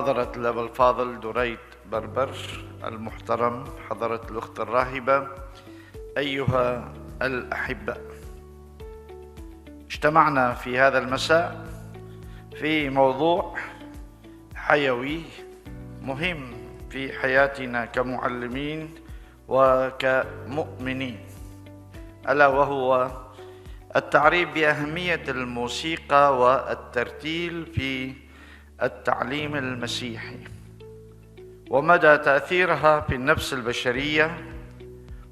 حضرة الأب الفاضل دريد بربر المحترم، حضرة الأخت الراهبة، أيها الأحباء، اجتمعنا في هذا المساء في موضوع حيوي مهم في حياتنا كمعلمين وكمؤمنين، ألا وهو التعريف بأهمية الموسيقى والترتيل في التعليم المسيحي، ومدى تأثيرها في النفس البشرية،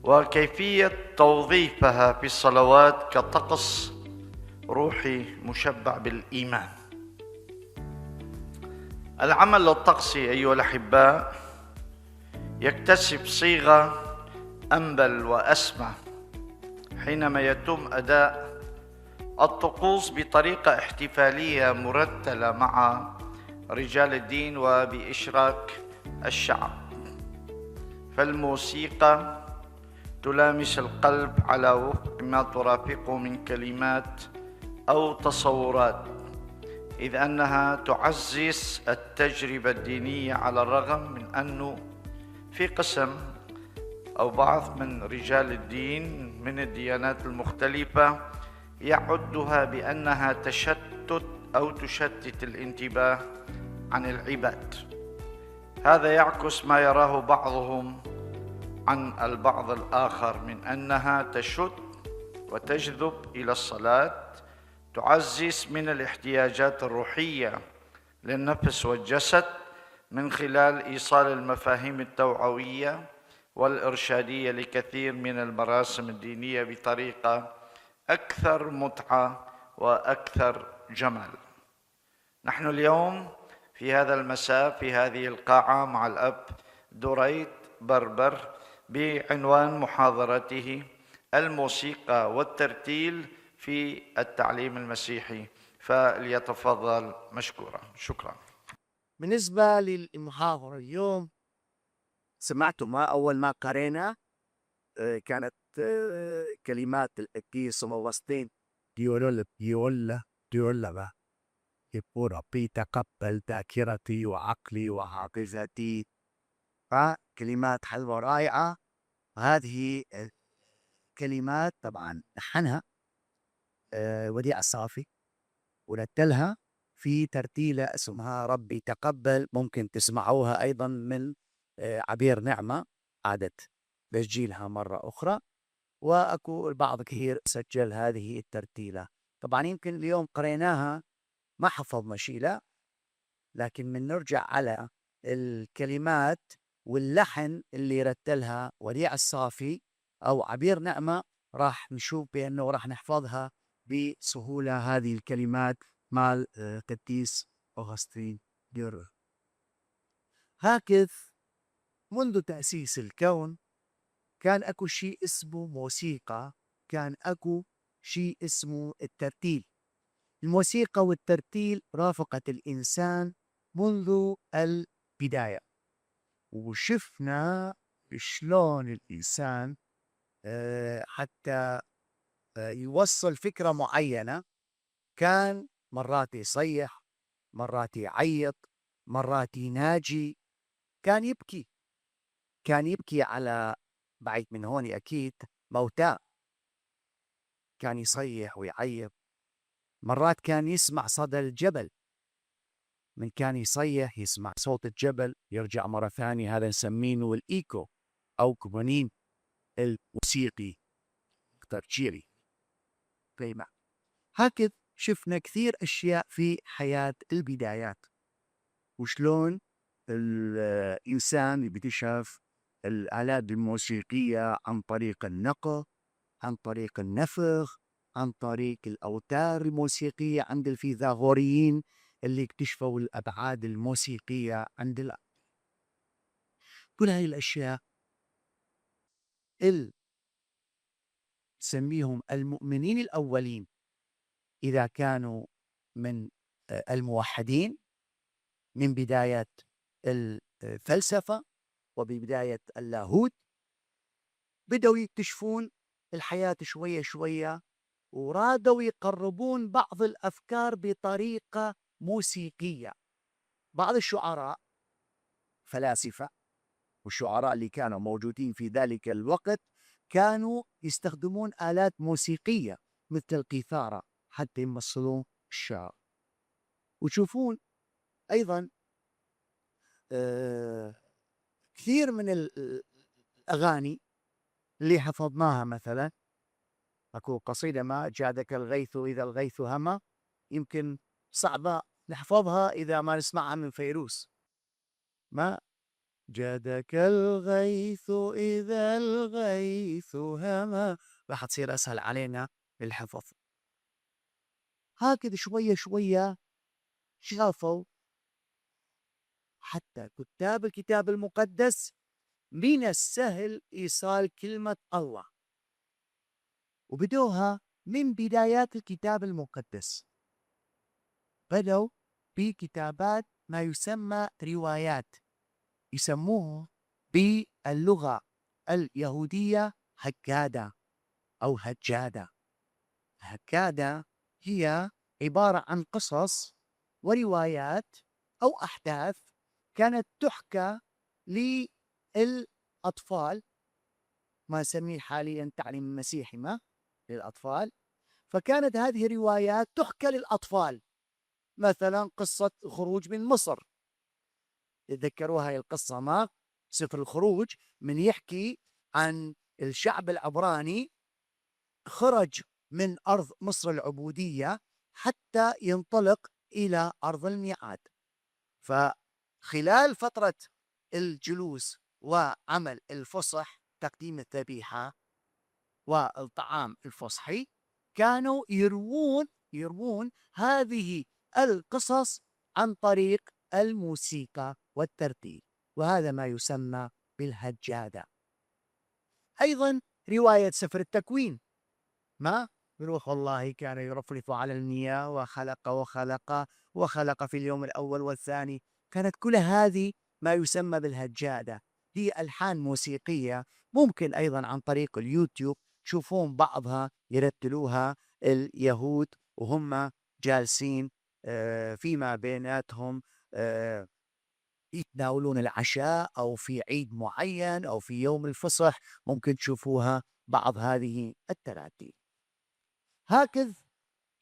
وكيفية توظيفها في الصلوات كطقس روحي مشبع بالإيمان. العمل الطقسي أيها الأحباء يكتسب صيغة أنبل وأسمى حينما يتم أداء الطقوس بطريقة احتفالية مرتلة مع رجال الدين وبإشراك الشعب. فالموسيقى تلامس القلب على وفق ما ترافقه من كلمات أو تصورات، إذ أنها تعزز التجربة الدينية، على الرغم من أنه في قسم أو بعض من رجال الدين من الديانات المختلفة يعدها بأنها تشتت أو تشتت الانتباه عن العباد. هذا يعكس ما يراه بعضهم عن البعض الآخر من أنها تشد وتجذب إلى الصلاة، تعزز من الاحتياجات الروحية للنفس والجسد من خلال إيصال المفاهيم التوعوية والإرشادية لكثير من المراسم الدينية بطريقة أكثر متعة وأكثر جمال. نحن اليوم في هذا المساء في هذه القاعة مع الأب دريد بربر بعنوان محاضرته الموسيقى والترتيل في التعليم المسيحي، فليتفضل مشكورا. شكرا. بالنسبة للمحاضرة اليوم، سمعتوا ما أول ما قرينا كانت كلمات القديس أغسطين ديولا يقول ربي تقبل ذاكرتي وعقلي وحافظتي، فكلمات حلوة رائعة. هذه كلمات طبعا لحنها وديع الصافي، ورتلها في ترتيلة اسمها ربي تقبل. ممكن تسمعوها أيضا من عبير نعمة، عادت تسجيلها مرة أخرى، وأكو البعض كثير سجل هذه الترتيلة. طبعا يمكن اليوم قريناها ما حفظنا شيء، لا، لكن من نرجع على الكلمات واللحن اللي رتلها وديع الصافي أو عبير نعمة، راح نشوف بأنه راح نحفظها بسهولة هذه الكلمات مال قديس أغسطين دير. هكذا منذ تأسيس الكون كان أكو شيء اسمه موسيقى، كان أكو شيء اسمه الترتيل. الموسيقى والترتيل رافقت الإنسان منذ البداية، وشفنا شلون الإنسان حتى يوصل فكرة معينة كان مرات يصيح، مرات يعيط، مرات يناجي، كان يبكي على بعيد من هون أكيد موتى، كان يصيح ويعيط. مرات كان يسمع صدى الجبل، من كان يصيح يسمع صوت الجبل يرجع مرة ثانية، هذا نسمينه الإيكو أو كمانين الموسيقي ترجيري. هكذا شفنا كثير أشياء في حياة البدايات، وشلون الإنسان يكتشف الآلات الموسيقية عن طريق النقر، عن طريق النفخ، عن طريق الأوتار الموسيقية عند الفيثاغوريين اللي اكتشفوا الأبعاد الموسيقية عند كل هذه الأشياء نسميهم المؤمنين الأولين، إذا كانوا من الموحدين من بداية الفلسفة وببداية اللاهوت، بدأوا يكتشفون الحياة شوية شوية، ورادوا يقربون بعض الأفكار بطريقة موسيقية. بعض الشعراء فلاسفة والشعراء اللي كانوا موجودين في ذلك الوقت كانوا يستخدمون آلات موسيقية مثل القيثارة حتى يمثلون الشعر. وتشوفون أيضا آه، كثير من الأغاني اللي حفظناها، مثلا أكو قصيدة ما جادك الغيث إذا الغيث هما، يمكن صعبة نحفظها إذا ما نسمعها من فيروز. ما جادك الغيث إذا الغيث هما، راح تصير أسهل علينا الحفظ. هكذا شوية شوية شافوا حتى كتاب الكتاب المقدس من السهل إيصال كلمة الله، وبدوها من بدايات الكتاب المقدس. بدوا بكتابات ما يسمى روايات، يسموه باللغة اليهودية هكادة أو هجادة. هكادة هي عبارة عن قصص وروايات أو أحداث كانت تحكى للأطفال، ما نسميه حاليا تعليم مسيحي ما للأطفال. فكانت هذه الروايات تحكى للأطفال، مثلا قصة خروج من مصر، تذكروا هاي القصة ما سفر الخروج، من يحكي عن الشعب العبراني خرج من أرض مصر العبودية حتى ينطلق إلى أرض الميعاد. فخلال فترة الجلوس وعمل الفصح، تقديم الذبيحة والطعام الفصحي، كانوا يروون هذه القصص عن طريق الموسيقى والترتيل، وهذا ما يسمى بالهجادة. أيضا رواية سفر التكوين، ما بروح والله كان يرفرف على المياه وخلق في اليوم الأول والثاني. كانت كل هذه ما يسمى بالهجادة، هي ألحان موسيقية. ممكن أيضا عن طريق اليوتيوب تشوفون بعضها يرتلوها اليهود وهم جالسين فيما بيناتهم، آه، يتناولون العشاء أو في عيد معين أو في يوم الفصح، ممكن تشوفوها بعض هذه التراتيل. هكذا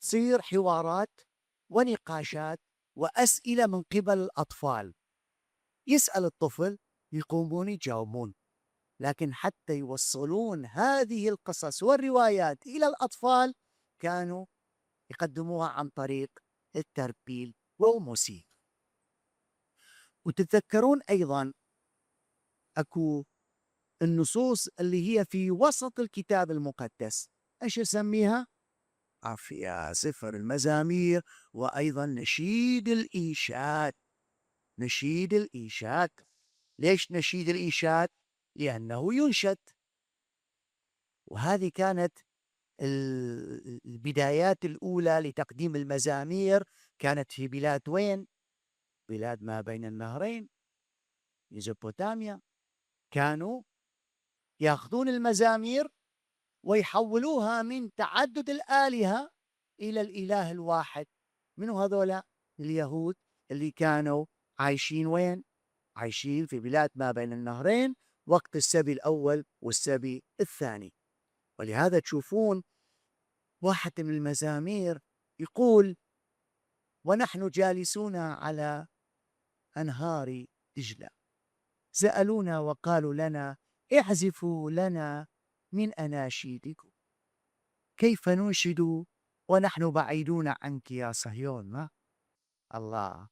تصير حوارات ونقاشات وأسئلة من قبل الأطفال. يسأل الطفل يقومون يجاوبون، لكن حتى يوصلون هذه القصص والروايات إلى الأطفال كانوا يقدموها عن طريق الترتيل والموسيقى. وتتذكرون أيضا أكو النصوص اللي هي في وسط الكتاب المقدس، ايش اسميها؟ عافية، سفر المزامير، وأيضا نشيد الإيشاد. نشيد الإيشاد، ليش نشيد الإيشاد؟ لأنه ينشد. وهذه كانت البدايات الأولى لتقديم المزامير، كانت في بلاد وين؟ بلاد ما بين النهرين، ميزوبوتاميا. كانوا يأخذون المزامير ويحولوها من تعدد الآلهة إلى الإله الواحد. منو هذولا؟ اليهود اللي كانوا عايشين وين؟ عايشين في بلاد ما بين النهرين وقت السبي الأول والسبي الثاني. ولهذا تشوفون واحد من المزامير يقول: ونحن جالسون على أنهار دجلة سألونا وقالوا لنا اعزفوا لنا من أناشيدكم، كيف ننشد ونحن بعيدون عنك يا صهيون. ما الله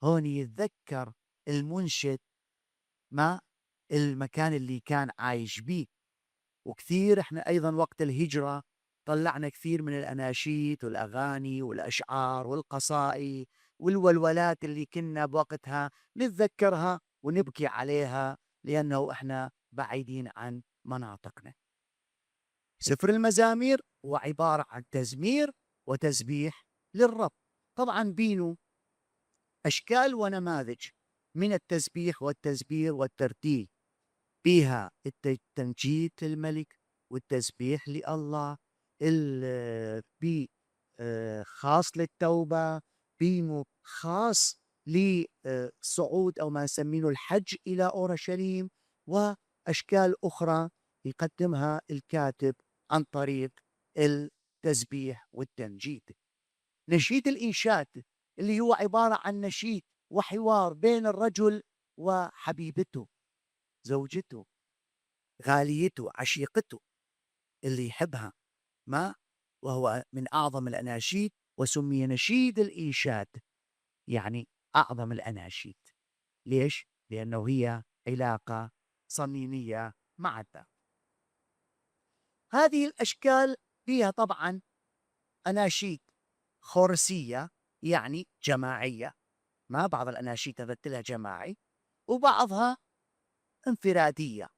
هون يتذكر المنشد ما المكان اللي كان عايش بيه. وكثير احنا ايضا وقت الهجرة طلعنا كثير من الاناشيد والاغاني والاشعار والقصائد والولولات اللي كنا بوقتها نتذكرها ونبكي عليها، لانه احنا بعيدين عن مناطقنا. سفر المزامير هو عبارة عن تزمير وتسبيح للرب. طبعا بينه أشكال ونماذج من التسبيح والتزبير والترتيل، بها التمجيد للملك والتسبيح لله، خاص للتوبة، بينه خاص للصعود أو ما نسميه الحج إلى أورشليم، وأشكال أخرى يقدمها الكاتب عن طريق التسبيح والتمجيد. نشيد الإنشاد اللي هو عبارة عن نشيد وحوار بين الرجل وحبيبته، زوجته، غاليته، عشيقته اللي يحبها، ما وهو من أعظم الأناشيد، وسمي نشيد الإنشاد، يعني أعظم الأناشيد. ليش؟ لأنه هي علاقة صميمية مع الله. هذه الأشكال فيها طبعا أناشيد خورسية، يعني جماعية، ما بعض الأناشيد ترتلها جماعي، وبعضها انفرادية،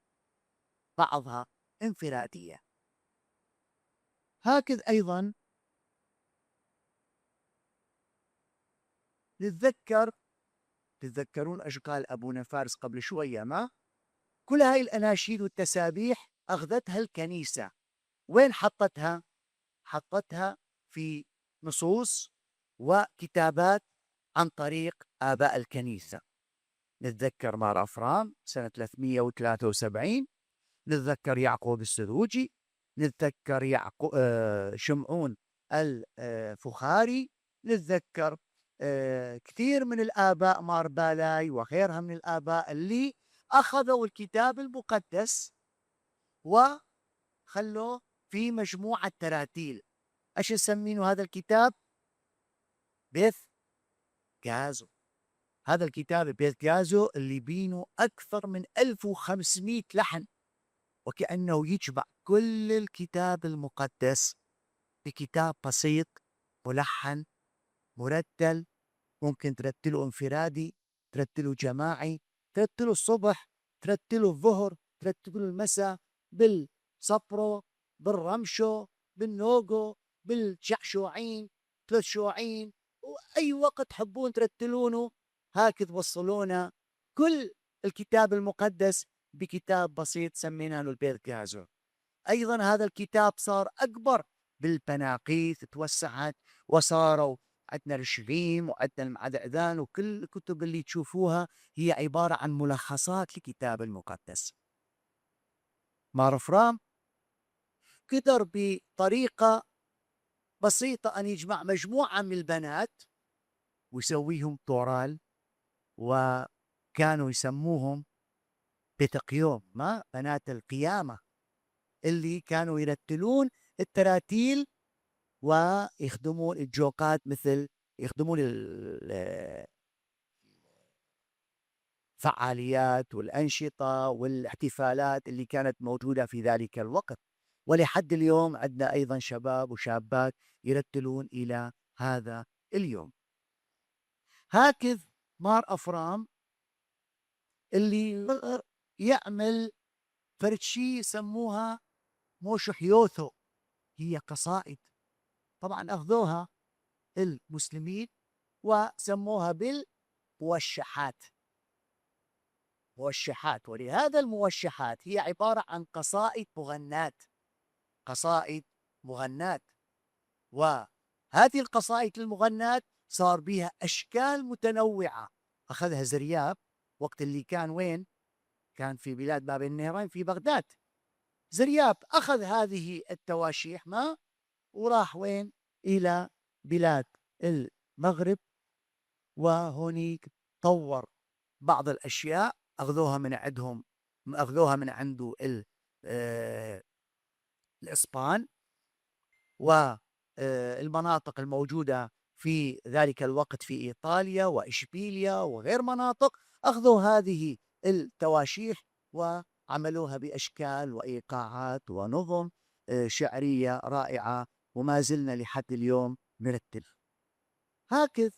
بعضها انفرادية. هكذا أيضا نتذكر، تتذكرون أشكال أبونا فارس قبل شوية، ما كل هاي الأناشيد والتسابيح أخذتها الكنيسة، وين حطتها؟ حطتها في نصوص وكتابات عن طريق آباء الكنيسة. نتذكر مار أفرام سنة 373، نتذكر يعقوب السروجي، نتذكر شمعون الفخاري، نتذكر كثير من الآباء، مار بالاي وغيرها من الآباء اللي أخذوا الكتاب المقدس وخلوه في مجموعة تراتيل. ايش نسمينه هذا الكتاب؟ بيث جازو. هذا الكتاب بيث جازو اللي بينه أكثر من 1500 لحن، وكأنه يجمع كل الكتاب المقدس بكتاب بسيط ملحن مرتل. ممكن ترتله انفرادي، ترتله جماعي، ترتله الصبح، ترتله الظهر، ترتله المساء، بالصبرو، بالرمشو، بالنوغو، بالشعشوعين، 3 شوعين، وأي وقت تحبون ترتلونه. هاك توصلونا كل الكتاب المقدس بكتاب بسيط سمينا له البيت جازو. أيضا هذا الكتاب صار أكبر بالبناقيث، توسعت وصاروا عندنا الشريم وعندنا المعدأذان، وكل الكتب اللي تشوفوها هي عبارة عن ملخصات لكتاب المقدس. مار فرام قدر بطريقة بسيطة أن يجمع مجموعة من البنات ويسويهم طورال، وكانوا يسموهم بتقيوم، ما بنات القيامة، اللي كانوا يرتلون التراتيل ويخدمون الجوقات، مثل يخدمون الفعاليات والأنشطة والاحتفالات اللي كانت موجودة في ذلك الوقت. ولحد اليوم عندنا أيضا شباب وشابات يرتلون إلى هذا اليوم. هكذا مار أفرام اللي يعمل فرد شيء يسموها موشحيوثو، هي قصائد. طبعا أخذوها المسلمين وسموها بالموشحات، موشحات. ولهذا الموشحات هي عبارة عن قصائد مغنات، قصائد مغنات. وهذه القصائد المغنات صار بها أشكال متنوعة. أخذها زرياب وقت اللي كان وين؟ كان في بلاد باب النهرين في بغداد. زرياب أخذ هذه التواشيح ما وراح وين؟ إلى بلاد المغرب، وهونيك طور بعض الأشياء أخذوها من عندهم، أخذوها من عنده الإسبان والمناطق الموجودة في ذلك الوقت في إيطاليا وإشبيليا وغير مناطق. أخذوا هذه التواشيح وعملوها بأشكال وإيقاعات ونظم شعرية رائعة، وما زلنا لحد اليوم نرتل. هكذا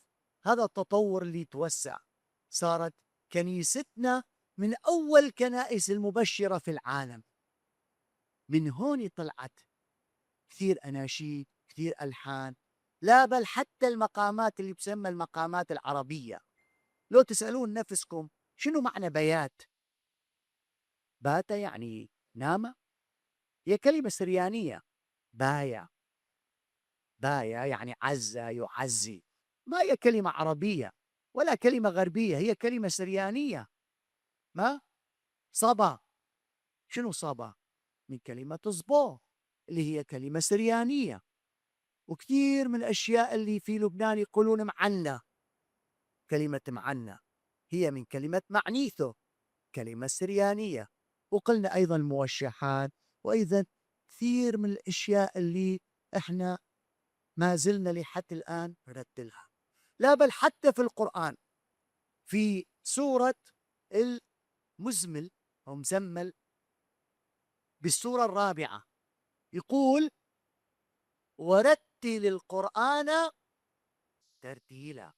هذا التطور اللي توسع، صارت كنيستنا من أول كنائس المبشرة في العالم. من هون طلعت كثير أناشيد، كثير ألحان، لا بل حتى المقامات اللي بسمى المقامات العربية. لو تسألون نفسكم شنو معنى بيات؟ بات يعني نام، هي كلمة سريانية. بايا، بايا يعني عزة، يعزي، ما هي كلمة عربية. ولا كلمة غربية، هي كلمة سريانية. ما صبا، شنو صبا؟ من كلمة صبو اللي هي كلمة سريانية. وكثير من الأشياء اللي في لبنان يقولون معنا، كلمة معنا هي من كلمة معنيثو، كلمة سريانية. وقلنا أيضا موشحات، وأيضا كثير من الأشياء اللي إحنا ما زلنا لحد الآن نردلها. لا بل حتى في القرآن في سورة المزمل أو مزمل بالسورة الرابعة يقول: ورتل القرآن ترتيلا.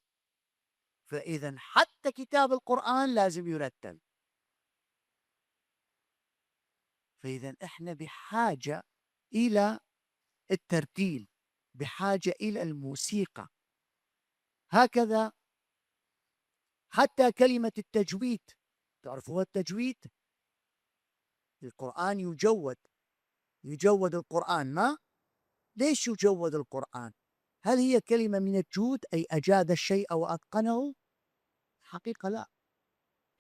فإذا حتى كتاب القرآن لازم يرتل. فإذا إحنا بحاجة إلى الترتيل، بحاجة إلى الموسيقى. هكذا حتى كلمة التجويد، تعرفوا التجويد؟ القرآن يجود القرآن. ما ليش يجود القرآن؟ هل هي كلمة من الجود أي أجاد الشيء وأتقنه؟ حقيقة لا،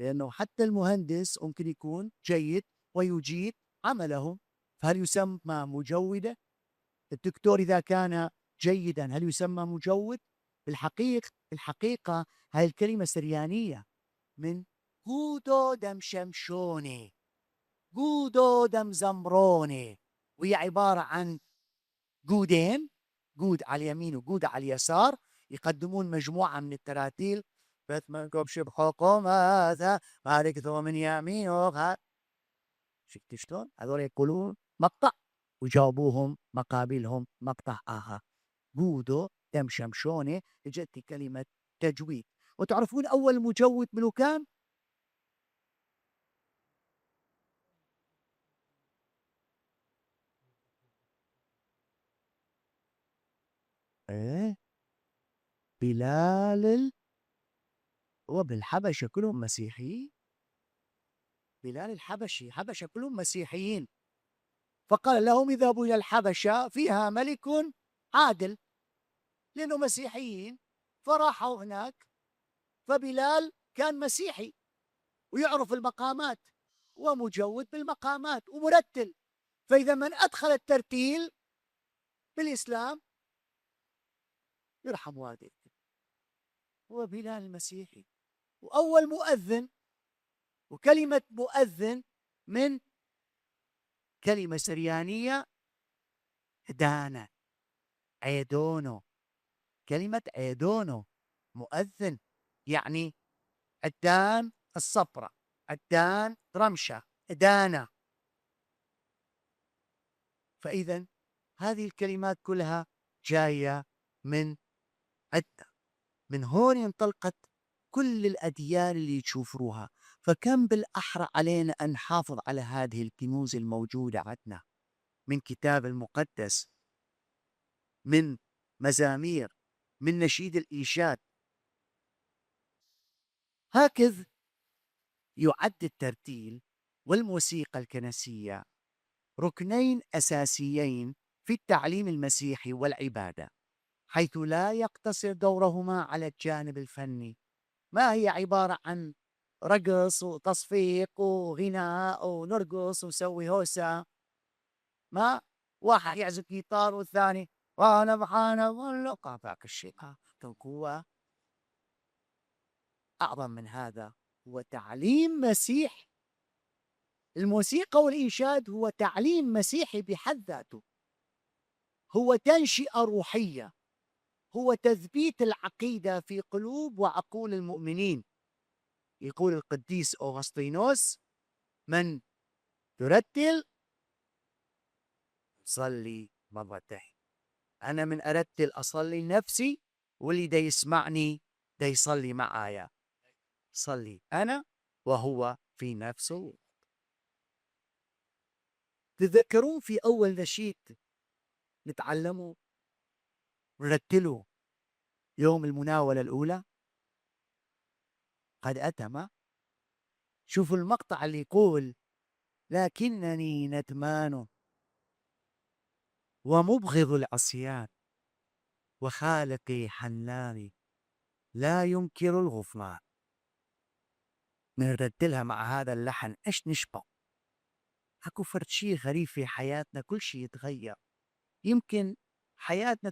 لأنه حتى المهندس ممكن يكون جيد ويجيد عمله، فهل يسمى مجودة؟ الدكتور إذا كان جيدا هل يسمى مجود؟ الحقيقة هاي الكلمة سريانية من جودو دم شمشوني، جودو دم زمروني، وهي عبارة عن جودين، جود على اليمين وجود على اليسار، يقدمون مجموعة من التراتيل. بث منكم شبحكم هذا مالك ذو من يمينه. شفت شلون؟ هذول يقولون مقطع وجاوبوهم مقابلهم مقطع آخر. جودو دم شمشوني اجت كلمة تجويد. وتعرفون أول مجود منو كان؟ إيه؟ بلال. وبالحبشة كلهم مسيحيين. بلال الحبشي، حبشة كلهم مسيحيين. فقال لهم اذهبوا إلى الحبشة فيها ملك عادل، لأنه مسيحيين. فراحوا هناك، فبلال كان مسيحي ويعرف المقامات ومجود بالمقامات ومرتل. فإذا من أدخل الترتيل بالإسلام يرحم والديك هو بلال المسيحي. وأول مؤذن، وكلمة مؤذن من كلمة سريانية دانا، عيدونو، كلمة عيدونو مؤذن، يعني الدان الصبرة، الدان رمشة، دانا. فإذا هذه الكلمات كلها جاية من عدة. من هون انطلقت كل الأديان اللي تشوفوها. فكم بالأحرى علينا أن نحافظ على هذه الكنوز الموجودة عندنا من كتاب المقدس، من مزامير، من نشيد الإيشاد. هكذا يعد الترتيل والموسيقى الكنسية ركنين أساسيين في التعليم المسيحي والعبادة، حيث لا يقتصر دورهما على الجانب الفني. ما هي عبارة عن رقص وتصفيق وغناء ونرقص ونسوي هوسة. ما واحد يعزف جيتار والثاني وانا بحانا والله ذاك الشيء. القوة أعظم من هذا، هو تعليم مسيحي. الموسيقى والإنشاد هو تعليم مسيحي بحد ذاته، هو تنشئة روحية، هو تثبيت العقيدة في قلوب وعقول المؤمنين. يقول القديس أوغسطينوس: من ترتل صلي مرتين. أنا من أرتل أصلي لنفسي، واللي دا يسمعني دا يصلي معايا. صلي أنا وهو في نفسه. تذكرون في أول نشيد نتعلمه نرتله يوم المناولة الأولى؟ قد أتم. شوفوا المقطع اللي يقول: لكنني ندمان ومبغض العصيان وخالقي حناني لا ينكر الغفران. منرتلها مع هذا اللحن ايش نشبه. اكو فرد شي غريب في حياتنا، كل شي يتغير. يمكن حياتنا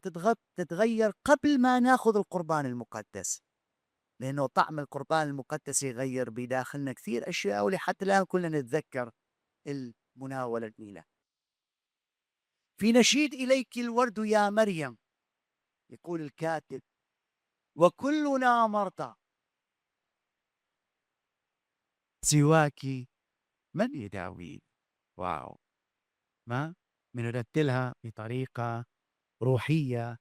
تتغير قبل ما ناخذ القربان المقدس، لأنه طعم القربان المقدس يغير بداخلنا كثير أشياء، ولحتى الآن كلنا نتذكر المناولة الجميلة. في نشيد إليك الورد يا مريم، يقول الكاتب: وكلنا مرضى سواك من يداوي. واو، ما بنرتلها بطريقة روحية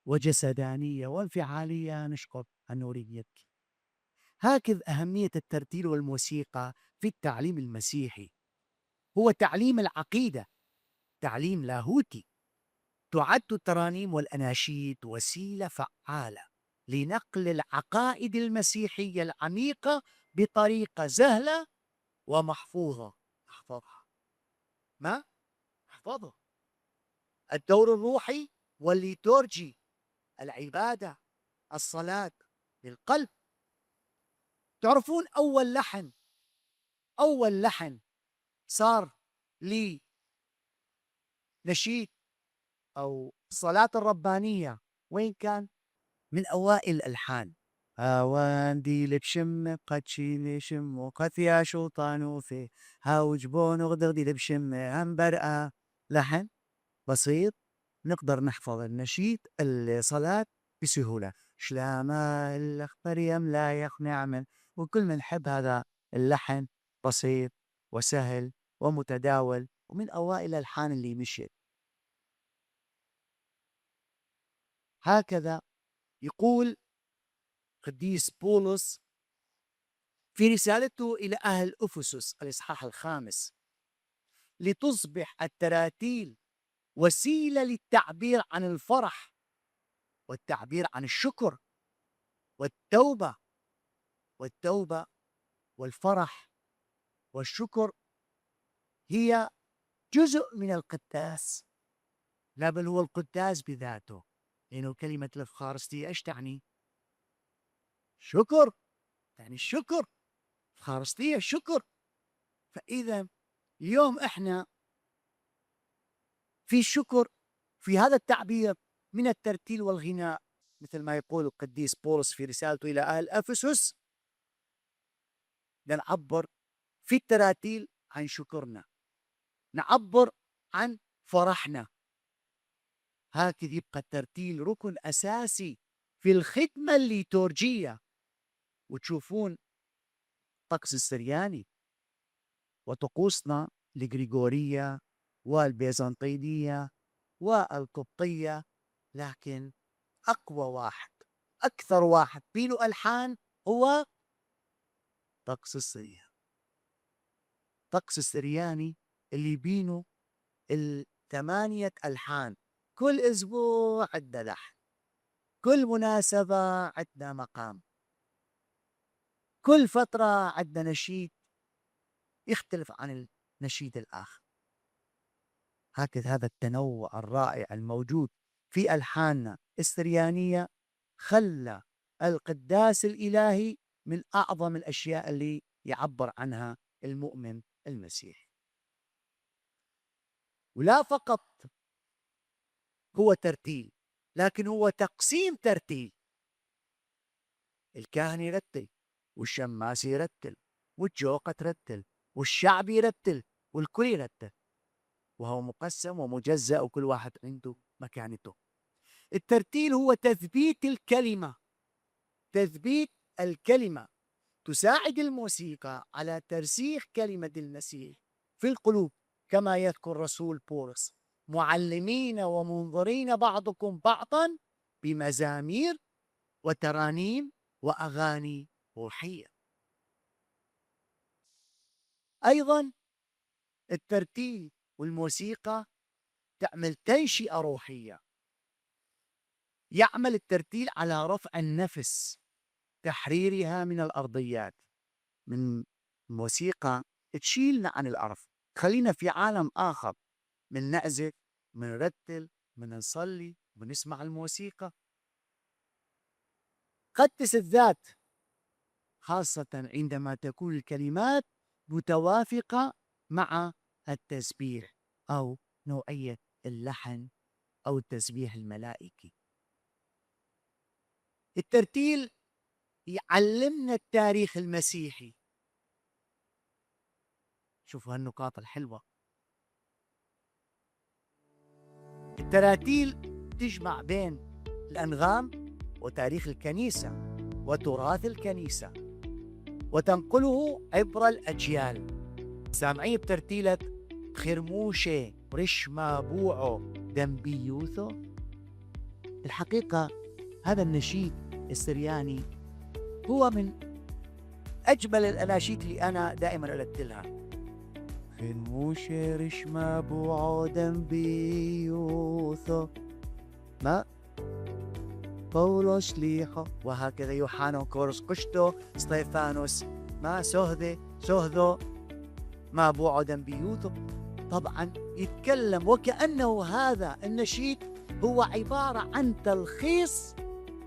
وجسدانية وانفعالية، نشكر النوريتك. هكذا أهمية الترتيل والموسيقى في التعليم المسيحي. هو تعليم العقيدة، تعليم لاهوتي. تعد الترانيم والأناشيد وسيلة فعالة لنقل العقائد المسيحية العميقة بطريقة سهلة ومحفوظة. احفظها، ما احفظها. الدور الروحي والليتورجي، العبادة، الصلاة للقلب. تعرفون أول لحن صار لي نشيد أو الصلاة الربانية وين كان؟ من أوائل الألحان. هاوان دي لبشم قد شيلي شم وقد يا شوطانو في هاوج بون غدر دي لبشم هم برقة. لحن بسيط نقدر نحفظ النشيد الصلاة بسهولة. شلاما الأخبر لا يقنع، وكل من نحب هذا اللحن، بسيط وسهل ومتداول، ومن أوائل الألحان اللي مشيت. هكذا يقول قديس بولس في رسالته إلى أهل أفسس الإصحاح 5: لتصبح التراتيل وسيلة للتعبير عن الفرح والتعبير عن الشكر والتوبة والفرح والشكر، هي جزء من القداس. لا بل هو القداس بذاته، لأنه كلمة الإفخارستية إيش تعني؟ شكر، يعني الشكر. الإفخارستية شكر. فإذا اليوم إحنا في شكر في هذا التعبير من الترتيل والغناء، مثل ما يقول القديس بولس في رسالته إلى أهل أفسس: نعبر في التراتيل عن شكرنا، نعبر عن فرحنا. هكذا يبقى الترتيل ركن أساسي في الخدمة الليتورجية. وتشوفون الطقس السرياني وطقوسنا الغريغورية والبيزنطينية والقبطية، لكن أقوى واحد، أكثر واحد فيه ألحان هو طقس السريان. طقس السرياني اللي بينه 8 ألحان، كل أسبوع عندنا لحن، كل مناسبة عندنا مقام، كل فترة عندنا نشيد يختلف عن النشيد الآخر. هكذا هذا التنوع الرائع الموجود في ألحاننا السريانية خلى القداس الإلهي من أعظم الأشياء اللي يعبر عنها المؤمن المسيحي. ولا فقط هو ترتيل، لكن هو تقسيم ترتيل. الكاهن يرتل، والشماس يرتل، والجوقة ترتل، والشعب يرتل، والكل يرتل، وهو مقسم ومجزأ وكل واحد عنده مكانته. الترتيل هو تثبيت الكلمة، تساعد الموسيقى على ترسيخ كلمة المسيح في القلوب، كما يذكر رسول بولس: معلمين ومنظرين بعضكم بعضا بمزامير وترانيم وأغاني روحية. أيضا الترتيل والموسيقى تعمل تنشئة روحية. يعمل الترتيل على رفع النفس، تحريرها من الأرضيات. من موسيقى تشيلنا عن الأرض، خلينا في عالم آخر، من نعزف، من نرتل، من نصلي، من نسمع الموسيقى. قدس الذات، خاصة عندما تكون الكلمات متوافقة مع التسبيح أو نوعية اللحن أو التسبيح الملائكي. الترتيل يعلمنا التاريخ المسيحي. شوفوا هالنقاط الحلوة. التراتيل تجمع بين الأنغام وتاريخ الكنيسة وتراث الكنيسة وتنقله عبر الأجيال. سامعين بترتيلة خرموشة رشما بوعو دنبيوثو؟ الحقيقة هذا النشيد السرياني هو من أجمل الأناشيد اللي أنا دائما أرتلها. خرموشة رشما بوعو دنبيوثو ما بولس ليخو، وهكذا يوحنا كورس قشتو ستيفانوس ما سهذو ما بوعدا بيوثو. طبعا يتكلم وكأنه هذا النشيد هو عبارة عن تلخيص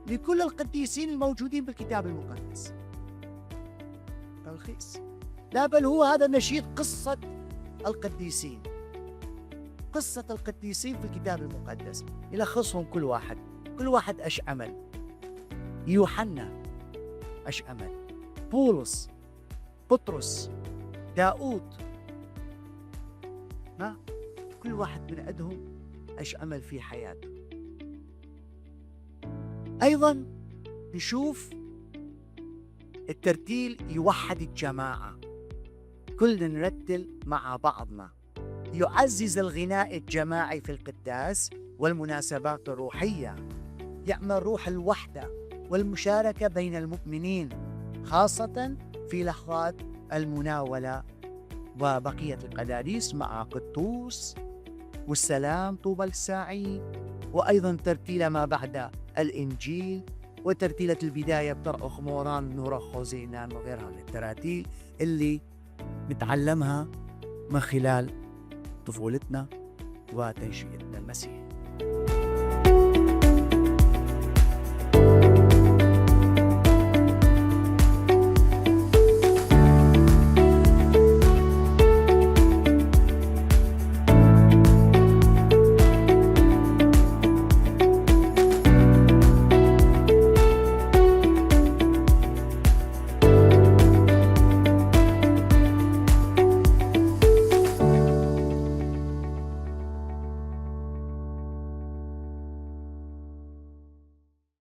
لكل القديسين الموجودين بالكتاب المقدس. تلخيص، لا بل هو هذا النشيد قصة القديسين، قصة القديسين في الكتاب المقدس، يلخصهم كل واحد أش عمل. يوحنا أش عمل، بولس، بطرس، داود، ما كل واحد من عندهم أش عمل في حياته. أيضا نشوف الترتيل يوحد الجماعة، كلنا نرتل مع بعضنا، يعزز الغناء الجماعي في القداس والمناسبات الروحية، يعمل روح الوحدة والمشاركة بين المؤمنين، خاصة في لحظات المناولة وبقية القداسيس مع قدوس والسلام طوبى الساعي. وأيضا ترتيل ما بعد الإنجيل وترتيلة البداية بطرق موران نورخ زينان وغيرها من التراتيل اللي نتعلمها من خلال طفولتنا وتنشئتنا المسيح.